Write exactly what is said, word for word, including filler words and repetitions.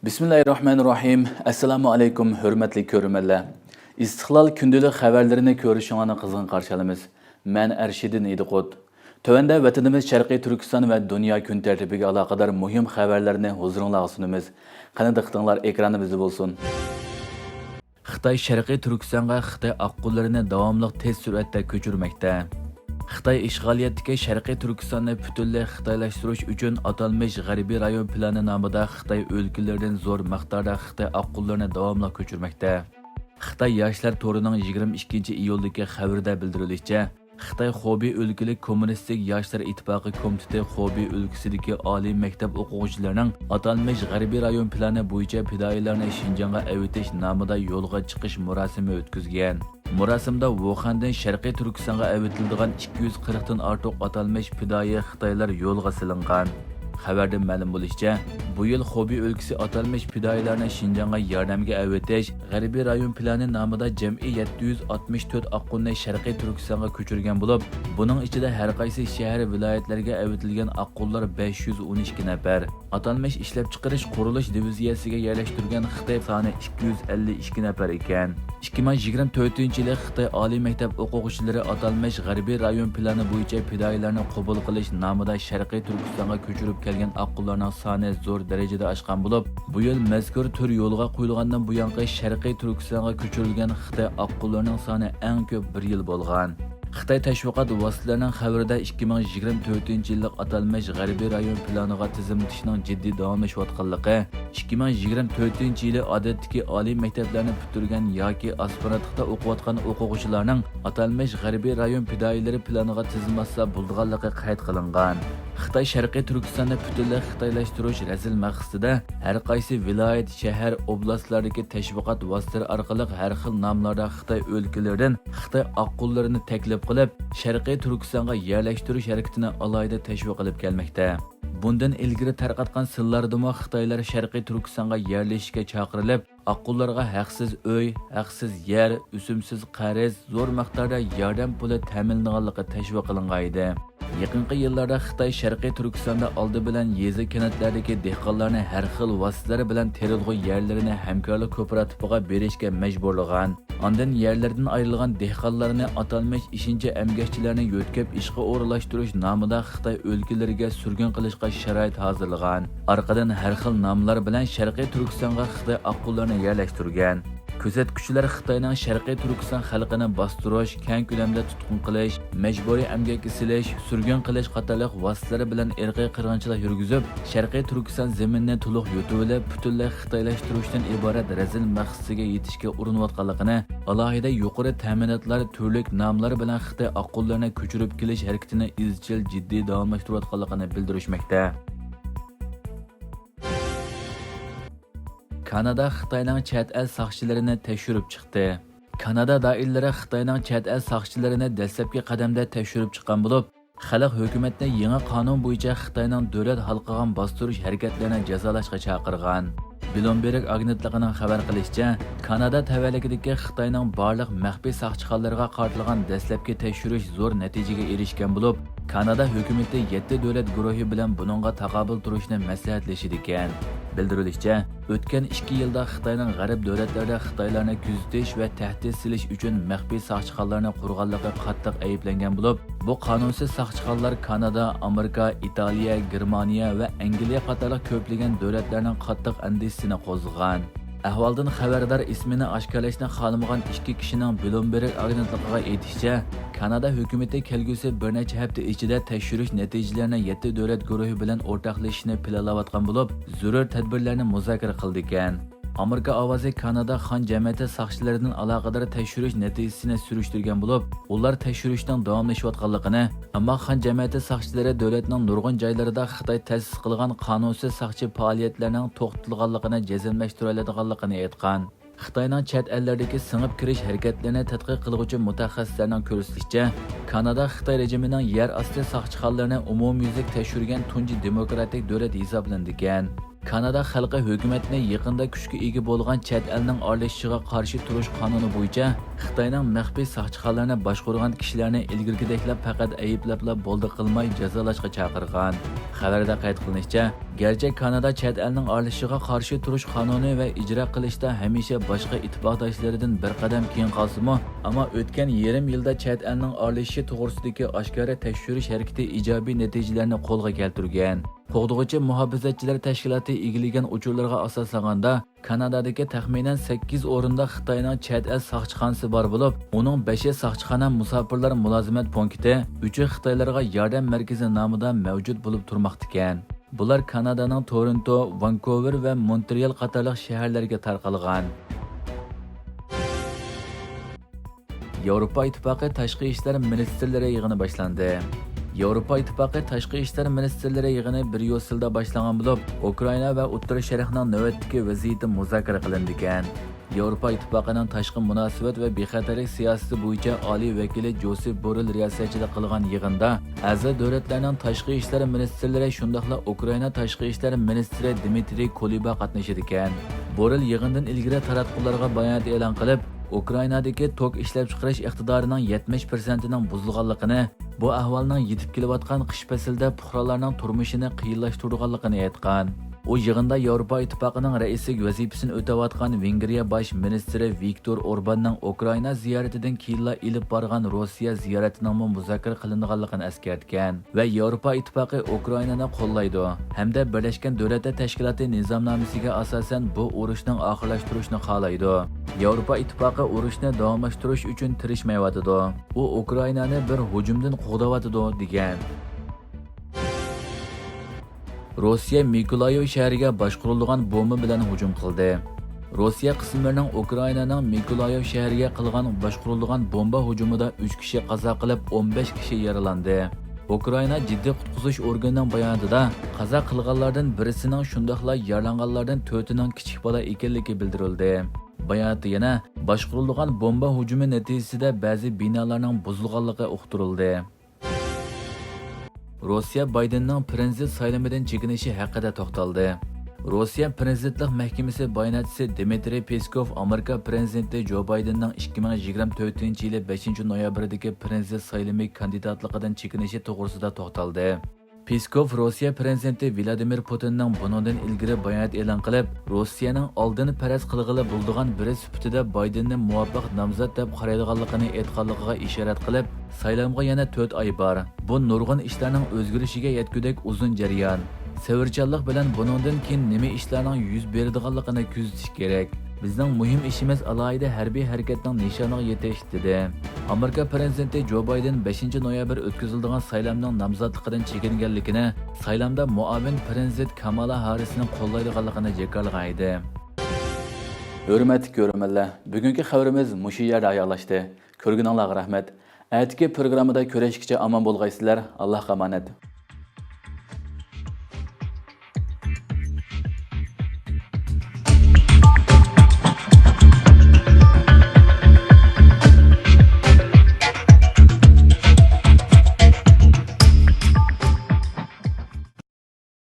بىسمىللاھىررەھمانىررەھىم. ئەسسالامۇ ئەلەيكۇم، ھۆرمەتلىك كۆرۈرمەنلەر. ئىستىقلال كۈندىلىك خەۋەرلىرىنى كۆرۈشۈڭلارنى قىزغىن قارشى ئالىمىز. مەن ئەرشىدىن ئىدىقۇت. تۆۋەندە ۋەتىنىمىز شەرقىي تۈركىستان ۋە دۇنيا كۈن تەرتىپىگە ئالاقىدار مۇھىم خەۋەرلەرنى ھۇزۇرۇڭلارغا سۇنىمىز. قېنى دىققىتىڭلار ئېكرانىمىزدا بولسۇن. خىتاي شەرقىي تۈركىستانغا خىتاي ئاققۇنلىرىنى داۋاملىق تېز سۈرئەتتە كۆچۈرمەكتە. خىتاي ئىشغالىيەتتىكى شەرقىي تۈركىستاننى پۈتۈنلەي خىتايلاشتۇرۇش ئۈچۈن ئاتالمىش غەربىي رايون پىلانى نامىدا خىتاي ئۆلكىلىرىدىن زور مىقداردا خىتاي ئاققۇنلىرىنى داۋاملىق كۆچۈرمەكتە. خىتاي ياشلار تورىنىڭ يىگىرمە ئىككىنچى ئىيۇلدىكى خەۋىرىدە بىلدۈرۈلۈشىچە، خىتاي خۇبېي ئۆلكىلىك كوممۇنىستىك ياشلار ئىتتىپاقى كومىتېتى خۇبېي ئۆلكىسىدىكى ئالىي مەكتەپ ئوقۇغۇچىلىرىنىڭ ئاتالمىش غەربىي رايون پىلانى بويىچە پىدائىيلارنى شىنجاڭغا ئەۋېتىش نامىدا يولغا چىقىش مۇراسىمى ئۆتكۈزگەن. مۇراسىمدا ۋۇخەندىن شەرقىي تۈركىستانغا ئەۋېتىلىدىغان ئىككى يۈز قىرىقتىن ئارتۇق ئاتالمىش پىدائىي خىتايلار يولغا سېلىنغان. خەۋەردىن مەلۇم بولۇشىچە، بۇ يىل خۇبېي ئۆلكىسى ئاتالمىش پىدائىيلارنى شىنجاڭغا ياردەمگە ئەۋېتىش غەربىي رايون پىلانى نامىدا جەمئىي يەتتە يۈز ئاتمىش تۆت ئاققۇننى شەرقىي تۈركىستانغا كۆچۈرگەن بولۇپ، بۇنىڭ ئىچىدە ھەر قايسى شەھەر، ۋىلايەتلەرگە ئەۋېتىلگەن ئاققۇنلار بەش يۈز ئون ئىككى نەپەر. ئاتالمىش ئىشلەپچىقىرىش قۇرۇلۇش دىۋىزىيەسىگە يەرلەشتۈرگەن خىتاي سانى ئىككى يۈز ئەللىك ئىككى نەپەر ئىكەن. ئىككى مىڭ يىگىرمە تۆتىنچى يىلى خىتاي ئالىي مەكتەپ ئوقۇغۇچىلىرى ئاتالمىش غەربىي رايون پىلانى بويىچە پىدائىيلارنى قوبۇل قىلىش نامىدا شەرقىي تۈركىستانغا كۆچۈرۈپ كەلگەن ئاققۇنلارنىڭ سانى زور دەرىجىدە ئاشقان بولۇپ، بۇ يىل مەزكۇر تۈر يولغا قويۇلغاندىن بۇيانقى شەرقىي تۈركىستانغا كۆچۈرۈلگەن خىتاي ئاققۇنلىرىنىڭ سانى ئەڭ كۆپ بىر يىل بولغان. خىتاي تەشۋىقات ۋاسىتىلىرىنىڭ خەۋىرىدە، ئىككى مىڭ يىگىرمە تۆتىنچى يىللىق ئاتالمىش غەربىي رايون پىلانىغا تىزىملىتىشنىڭ جىددىي داۋاملىشىۋاتقانلىقى، ئىككى مىڭ يىگىرمە تۆتىنچى يىلى ئادەتتىكى ئالىي مەكتەپلەرنى پۈتتۈرگەن ياكى ئاسپىرانتلىقتا ئوقۇۋاتقان ئوقۇغۇچىلارنىڭ ئاتالمىش غەربىي رايون پىدائىيلىرى پىلانىغا تىزىملاتسا بولىدىغانلىقى قەيت قىلىنغان. خىتاي شەرقىي تۈركىستاننى پۈتۈنلەي خىتايلاشتۇرۇش رەزىل مەقسىتىدە ھەر قايسى ۋىلايەت، شەھەر، ئوبلاستلاردىكى تەشۋىقات ۋاسىتىلىرى ئارقىلىق ھەر خىل ناملاردا خىتاي ئۆلكىلىرىدىن خىتاي ئاققۇنلىرىنى تەكلىپ قىلىپ، شەرقىي تۈركىستانغا يەرلەشتۈرۈش ھەرىكىتىنى ئالاھىدە تەشۋىق قىلىپ كەلمەكتە. بۇندىن ئىلگىرى تارقاتقان سانلاردىمۇ خىتايلار شەرقىي تۈركىستانغا يەرلىشىشكە چاقىرىلىپ، ئاققۇنلارغا ھەقسىز ئۆي، ھەقسىز يەر، ئۈزۈمسىز قەرز، زور مىقداردا ياردەم پۇلى تەمىنلىنىدىغانلىقى تەشۋىق قىلىنغانىدى. يېقىنقى يىللاردا خىتاي شەرقىي تۈركىستاندا ئالدى بىلەن يېزا، كەنتلەردىكى دېھقانلارنى ھەر خىل ۋاسىتىلەر بىلەن تېرىلغۇ يەرلىرىنى ھەمكارلىق كوپىراتىپىغا بېرىشكە مەجبۇرلىغان. ئاندىن يەرلىرىدىن ئايرىلغان دېھقانلارنى ئاتالمىش ئىشىنچى ئەمگەكچىلەرنى يۆتكەپ ئىشقا ئورۇنلاشتۇرۇش نامىدا خىتاي ئۆلكىلىرىگە سۈرگۈن قىلىشقا شارائىت ھازىرلىغان. ئارقىدىن ھەر خىل ناملار بىلەن شەرقىي تۈركىستانغا خىتاي ئاققۇنلىرىنى يەرلەشتۈرگەن. كۆزەتكۈچىلەر خىتاينىڭ شەرقىي تۈركىستان خەلقىنى باستۇرۇش، كەڭ كۆلەمدە تۇتقۇن قىلىش، مەجبۇرىي ئەمگەككە سېلىش، سۈرگۈن قىلىش قاتارلىق ۋاسىتىلەر بىلەن ئىرقىي قىرغىنچىلىق يۈرگۈزۈپ، شەرقىي تۈركىستان زېمىنىنى تولۇق يۇتۇۋېلىپ، پۈتۈنلەي خىتايلاشتۇرۇشتىن ئىبارەت رەزىل مەقسىتىگە يېتىشكە ئۇرۇنۇۋاتقانلىقىنى، ئالاھىدە يۇقىرى تەمىناتلار، تۈرلۈك ناملار بىلەن خىتاي ئاققۇنلىرىنى كۆچۈرۈپ كېلىش ھەرىكىتىنى ئىزچىل، جىددىي داۋاملاشتۇرۇۋاتقانلىقىنى بىلدۈرۈشمەكتە. كانادا خىتاينىڭ چەت ئەل ساقچىلىرىنى تەكشۈرۈپ چىقتى. كانادا دائىرىلىرى خىتاينىڭ چەت ئەل ساقچىلىرىنى دەسلەپكى قەدەمدە تەكشۈرۈپ چىققان بولۇپ، خەلق ھۆكۈمەتنى يېڭى قانۇن بويىچە خىتاينىڭ دۆلەت ھالقىغان باستۇرۇش ھەرىكەتلىرىنى جازالاشقا چاقىرغان. بلومبېرگ ئاگېنتلىقىنىڭ خەۋەر قىلىشىچە، كانادا تەۋەلىكىدىكى خىتاينىڭ بارلىق مەخپىي ساقچىخانىلىرىغا قارىتىلغان دەسلەپكى تەكشۈرۈش زور نەتىجىگە ئېرىشكەن بولۇپ، كانادا ھۆكۈمىتى يەتتە دۆلەت گۇرۇھى بىلەن بۇنىڭغا تاقابىل تۇرۇشنى مەسلىھەتلىشىدىكەن. بىلدۈرۈلۈشىچە، ئۆتكەن ئىككى يىلدا خىتاينىڭ غەرب دۆلەتلىرىدە خىتايلارنى كۆزىتىش ۋە تەھدىت سېلىش ئۈچۈن مەخپىي ساقچىخانىلارنى قۇرغانلىقى قاتتىق ئەيىبلەنگەن بولۇپ، بۇ قانۇنسىز ساقچىخانىلار كانادا، ئامېرىكا، ئىتالىيە، گېرمانىيە ۋە ئەنگلىيە قاتارلىق كۆپلىگەن دۆلەتلەرنىڭ قاتتىق ئەندىشىسىنى قوزغىغان. ئەھۋالدىن خەۋەردار، ئىسمىنى ئاشكارىلاشنى خالىمىغان ئىككى كىشىنىڭ بلومبېرگ ئاگېنتلىقىغا ئېيتىشىچە، كانادا ھۆكۈمىتى كەلگۈسى بىر نەچچە ھەپتە ئىچىدە تەكشۈرۈش نەتىجىلىرىنى يەتتە دۆلەت گۇرۇھى بىلەن ئورتاقلىشىشنى پىلانلاۋاتقان بولۇپ، زۆرۈر تەدبىرلەرنى مۇزاكىرە قىلىدىكەن. ئامېرىكا ئاۋازى كانادا خان جەمەتى ساقچىلىرىدىن ئالاقىدار تەكشۈرۈش نەتىجىسىنى سۈرۈشتۈرگەن بولۇپ، ئۇلار تەكشۈرۈشنىڭ داۋاملىشىۋاتقانلىقىنى، ئەمما خان جەمەتى ساقچىلىرى دۆلەتنىڭ نۇرغۇن جايلىرىدا خىتاي تەسىس قىلغان قانۇنسىز ساقچى پائالىيەتلەرنىڭ توختىتىلغانلىقىنى جەزملەشتۈرەلەيدىغانلىقىنى ئېيتقان. خىتاينىڭ چەت ئەللەردىكى سىڭىپ كىرىش ھەرىكەتلىرىنى تەتقىق قىلغۇچى مۇتەخەسسىسلەرنىڭ كۆرسىتىشىچە، كانادا خىتاي رېجىمىنىڭ يەر ئاستى ساقچىخانىلىرىنى ئومۇميۈزلۈك تەكشۈرگەن تۇنجى دېموكراتىك دۆلەت ھېسابلىنىدىكەن. كانادا خەلقى ھۆكۈمەتنى يېقىندا كۈچكە ئىگە بولغان چەت ئەلنىڭ ئارىلىشىشىغا قارشى تۇرۇش قانۇنى بويىچە خىتاينىڭ مەخپىي ساقچىخانىلىرىنى باشقۇرغان كىشىلەرنى ئىلگىرىكىدەكلا پەقەت ئەيىبلەپلا بولدى قىلماي جازالاشقا چاقىرغان. خەۋەردە قەيت قىلىنىشىچە، گەرچە كانادا چەت ئەلنىڭ ئارىلىشىشىغا قارشى تۇرۇش قانۇنى ۋە ئىجرا قىلىشتا ھەمىشە باشقا ئىتتىپاقداشلىرىدىن بىر قەدەم كېيىن قالسىمۇ، ئەمما ئۆتكەن يېرىم يىلدا چەت ئەلنىڭ ئارىلىشىشى توغرىسىدىكى ئاشكارا تەكشۈرۈش ھەرىكىتى ئىجابىي نەتىجىلەرنى قولغا كەلتۈرگەن. قوغدىغۇچى مۇھاپىزەتچىلەر تەشكىلاتى ئىگىلىگەن ئۇچۇرلارغا ئاساسلانغاندا، كانادادىكى تەخمىنەن سەككىز ئورۇندا خىتاينىڭ چەت ئەل ساقچىخانىسى بار بولۇپ، ئۇنىڭ بەشى ساقچىخانا مۇساپىرلار مۇلازىمەت پونكىتى، ئۈچى خىتايلارغا ياردەم مەركىزى نامىدا مەۋجۇت بولۇپ تۇرماقتىكەن. بۇلار كانادانىڭ تورونتو، ۋانكوۋېر ۋە مونترېئال قاتارلىق شەھەرلەرگە تارقالغان. ياۋروپا ئىتتىپاقى تاشقى ئىشلار مىنىستىرلىرى يىغىنى باشلاندى. ياۋروپا ئىتتىپاقى تاشقى ئىشلار مىنىستىرلىرى يىغىنى بىريۇسسېلدا باشلانغان بولۇپ، ئۇكرائىنا ۋە ئوتتۇرا شەرقنىڭ نۆۋەتتىكى ۋەزىيىتى مۇزاكىرە قىلىنىدىكەن. ياۋروپا ئىتتىپاقىنىڭ تاشقى مۇناسىۋەت ۋە بىخەتەرلىك سىياسىتى بويىچە ئالىي ۋەكىلى جوسېپ بورېل رىياسەتچىلىك قىلغان يىغىندا ئەزا دۆلەتلەرنىڭ تاشقى ئىشلار مىنىستىرلىرى، شۇنداقلا ئۇكرائىنا تاشقى ئىشلار مىنىستىرى دىمىترىي كۇلېبا قاتنىشىدىكەن. بورېل يىغىندىن ئىلگىرى تاراتقۇلارغا بايانات ئېلان قىلىپ، ئۇكرائىنادىكى توك ئىشلەپچىقىرىش ئىقتىدارىنىڭ يەتمىش پىرسەنتىنىڭ بۇزۇلغانلىقىنى، بۇ ئەھۋالنىڭ يېتىپ كېلىۋاتقان قىش پەسلىدە پۇقرالارنىڭ تۇرمۇشىنى قىيىنلاشتۇرىدىغانلىقىنى ئېيتقان. ئۇ يىغىندا ياۋروپا ئىتتىپاقىنىڭ رەئىسلىك ۋەزىپىسىنى ئۆتەۋاتقان ۋېنگرىيە باش مىنىستىرى ۋىكتور ئورباننىڭ ئۇكرائىنا زىيارىتىدىن كېيىنلا ئېلىپ بارغان روسىيە زىيارىتىنىڭمۇ مۇزاكىرە قىلىنىدىغانلىقىنى ئەسكەرتكەن ۋە ياۋروپا ئىتتىپاقى ئۇكرائىنانى قوللايدۇ ھەمدە بىرلەشكەن دۆلەتلەر تەشكىلاتى نىزامنامىسىگە ئاساسەن بۇ ئۇرۇشنىڭ ئاخىرلاشتۇرۇشنى خالايدۇ. ياۋروپا ئىتتىپاقى ئۇرۇشنى داۋاملاشتۇرۇش ئۈچۈن تىرىشمايۋاتىدۇ. ئۇ ئۇكرائىنانى بىر ھۇجۇمدىن قوغداۋاتىدۇ، دېگەن. روسىيە مىكولايىۋ شەھىرىگە باشقۇرۇلىدىغان بومبا بىلەن ھۇجۇم قىلدى. روسىيە قىسىملىرىنىڭ ئۇكرائىنانىڭ مىكولايىۋ شەھىرىگە قىلغان باشقۇرۇلىدىغان بومبا ھۇجۇمىدا ئۈچ كىشى قازا قىلىپ، ئون بەش كىشى يارىلاندى. ئۇكرائىنا جىددىي قۇتقۇزۇش ئورگىنىنىڭ باياناتىدا قازا قىلغانلاردىن بىرسىنىڭ، شۇنداقلا يارىلانغانلاردىن تۆتىنىڭ كىچىك بالا ئىكەنلىكى بىلدۈرۈلدى. باياناتتا يەنە باشقۇرۇلىدىغان بومبا ھۇجۇمى نەتىجىسىدە بەزى بىنالارنىڭ بۇزۇلغانلىقى ئۇقتۇرۇلدى. روسىيە بايدېننىڭ پىرېزىدېنت سايلىمىدىن چېكىنىشى ھەققىدە توختالدى. روسىيە پىرېزىدېنتلىق مەھكىمىسى باياناتچىسى دىمىترىي پېسكوف ئامېرىكا پىرېزىدېنتى جو بايدېننىڭ ئىككى مىڭ يىگىرمە تۆتىنچى يىلى بەشىنچى نويابىردىكى پىرېزىدېنت سايلىمى كاندىداتلىقىدىن چېكىنىشى توغرىسىدا توختالدى. پېسكوف روسىيە پىرېزىدېنتى ۋلادىمىر پۇتىننىڭ بۇنىڭدىن ئىلگىرى بايانات ئېلان قىلىپ، روسىيەنىڭ ئالدىن پەرەز قىلغىلى بولىدىغان بىرى سۈپىتىدە بايدېننى مۇۋاپىق نامزات دەپ قارايدىغانلىقىنى ئېيتقانلىقىغا ئىشارەت قىلىپ، سايلامغا يەنە تۆت ئاي بار. بۇ نۇرغۇن ئىشلارنىڭ ئۆزگىرىشىگە يەتكۈدەك ئۇزۇن جەريان. سەۋرچانلىق بىلەن بۇنىڭدىن كېيىن نېمە ئىشلارنىڭ يۈز بېرىدىغانلىقىنى كۆزىتىش كېرەك. بىزنىڭ مۇھىم ئىشىمىز ئالاھىدە ھەربىي ھەرىكەتنىڭ نىشانىغا يېتىش، دېدى. ئامېرىكا پىرېزىدېنتى جو بايدېن بەشىنچى نويابىر ئۆتكۈزۈلىدىغان سايلامنىڭ نامزاتلىقىدىن چېكىنگەنلىكىنى، سايلامدا مۇئاۋىن پىرېزىدېنت كامالا ھاررىسنى قوللايدىغانلىقىنى جاكارلىغان ئىدى. ھۆرمەتلىك كۆرۈرمەنلەر، بۈگۈنكى خەۋىرىمىز مۇشۇ يەردە ئاياغلاشتى. كۆرگىنىڭلارغا رەھمەت. ئەتىكى پروگراممىدا كۆرۈشكىچە ئامان بولغايسىلەر. ئاللاھقا ئامانەت.